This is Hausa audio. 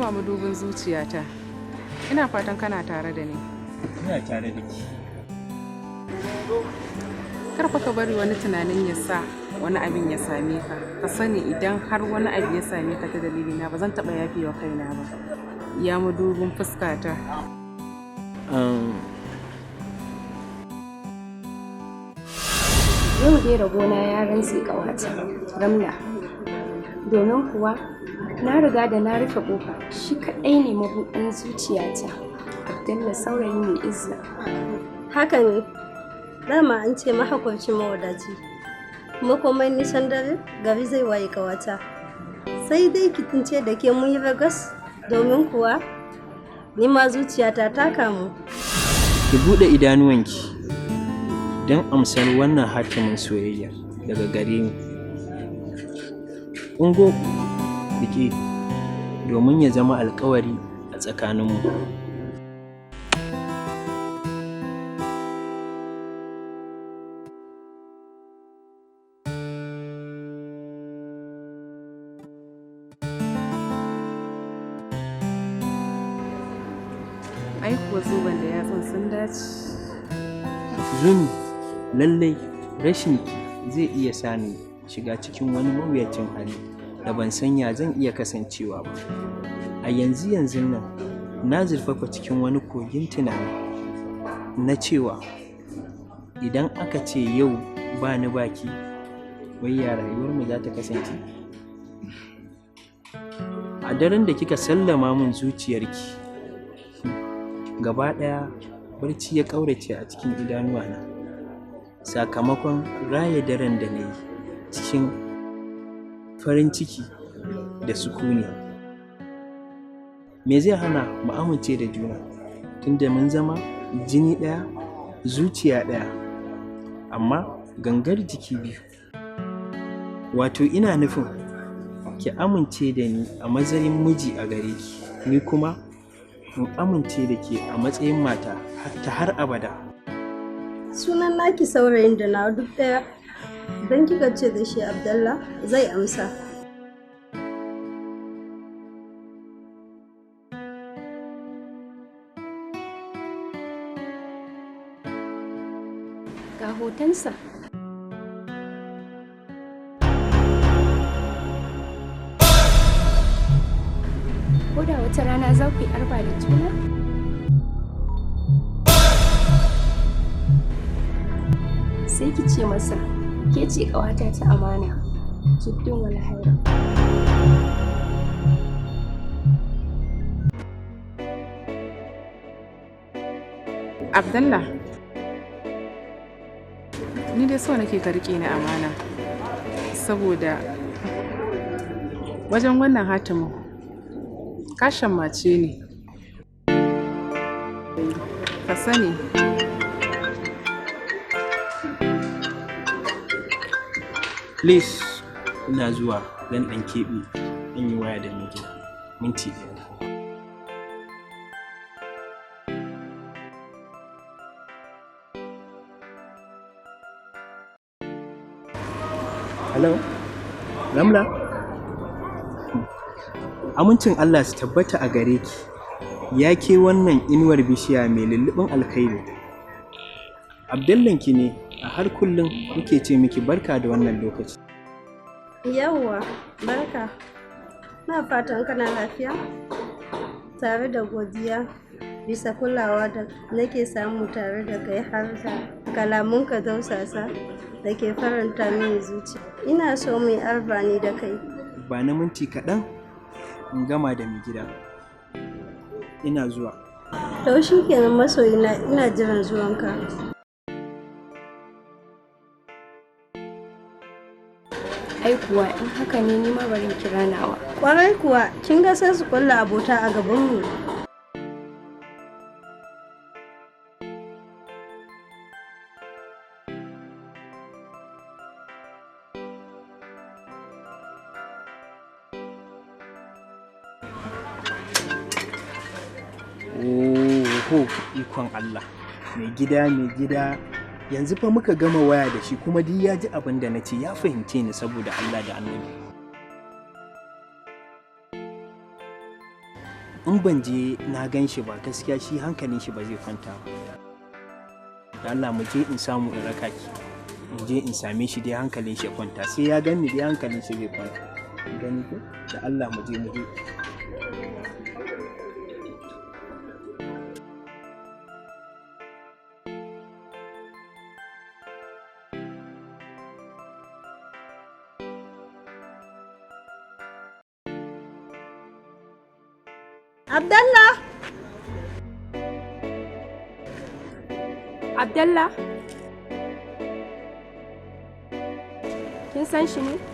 Haba madubin zuciyata. Ina fatan kana tare da ni. Ina tare da ki. Kar fa ka bari wani tunanin ya sa wani abin ya same ka. Ka sani idan har wani abu ya same ka ta dalilina ba zan taɓa yafewa kaina ba. Ya madubin fuskata. Yau dai rabona ya rantse ƙawata, Ramla. Domin kuwa na riga da na rufe ƙofa, shi kaɗai ne mabuɗin zuciyata. Abdallah saurayi mai izza. Haka ne, dama an ce mahaƙurci mawadaci. Kuma komai nisan dare gari zai waye ƙawata. Sai dai ki tunce da ke mun yi ragas domin kuwa ni ma zuciyata ta kamu. Ki buɗe idanuwanki don amsar wannan hatimin soyayya daga gare ni. Ungo riƙe domin ya zama alƙawari a tsakaninmu. Ai kuwa zoben da yatsun sun dace. Zumi, lallai rashinki zai iya sani shiga cikin wani mawuyacin hali da ban san ya zan iya kasancewa ba. A yanzu yanzun nan na zurfafa cikin wani kogin tunani na cewa idan aka ce yau ba ni baki, wai ya rayuwarmu za ta kasance? A daren da kika sallama min zuciyarki, gaba ɗaya barci ya ƙaurace a cikin idanuwana sakamakon raya daren da na yi cikin farin ciki da sukuni. Me zai hana mu amince da juna tunda mun zama jini ɗaya, zuciya ɗaya, amma gangar jiki biyu. Wato ina nufin ki amince da ni a matsayin miji a gare ki, ni kuma in amince da ke a matsayin mata ta har abada. Sunan naki saurayin da na duk ɗaya. Idan kika ce da shi Abdallah zai amsa. Ga hotonsa. Ko da wata rana za ku yi arba da juna? Sai ki ce masa, ke ce ƙawata ta amana, jiddin wal haira. Abdallah. Ni dai so nake ka riƙe ni amana. Saboda wajen wannan hatimin ka shammace ni. Ka sani Please, ina zuwa zan ɗan keɓe in yi waya da mai gida. Minti ɗaya. Hello? Ramla? Amincin Allah su tabbata a gare ki, ya ke wannan inuwar bishiya mai lullubin alkhairi. Abdallanki ne a har kullum muke ce miki barka da wannan lokaci. Yawwa, barka. Na fatan kana lafiya? Tare da godiya bisa kulawa da nake samu tare da kai har da kalamunka tausasa da ke faranta mini zuciya. Ina so mu yi arbani da kai. Ba na minti kaɗan in gama da mai gida. Ina zuwa. To shi kenan masoyina, ina jiran zuwanka. Ai kuwa in haka ne ni ma bari in kira nawa. Kwarai kuwa, kin ga sai su kulla abota a gabanmu. Oho, ikon Allah. Mai gida, mai gida. Yanzu fa muka gama waya da shi kuma duk ya ji abin da na ce, ya fahimce ni saboda Allah da Annabi. In ban je na gan shi ba, gaskiya shi hankalin shi ba zai kwanta ba. Da Allah mu je in samu in raka ki. In je in same shi dai hankalin shi ya kwanta. Sai ya gani dai hankalin shi zai kwanta. Kin gani ko? Da Allah mu je mu je. Abdallah! Abdallah? Kin san shi ne?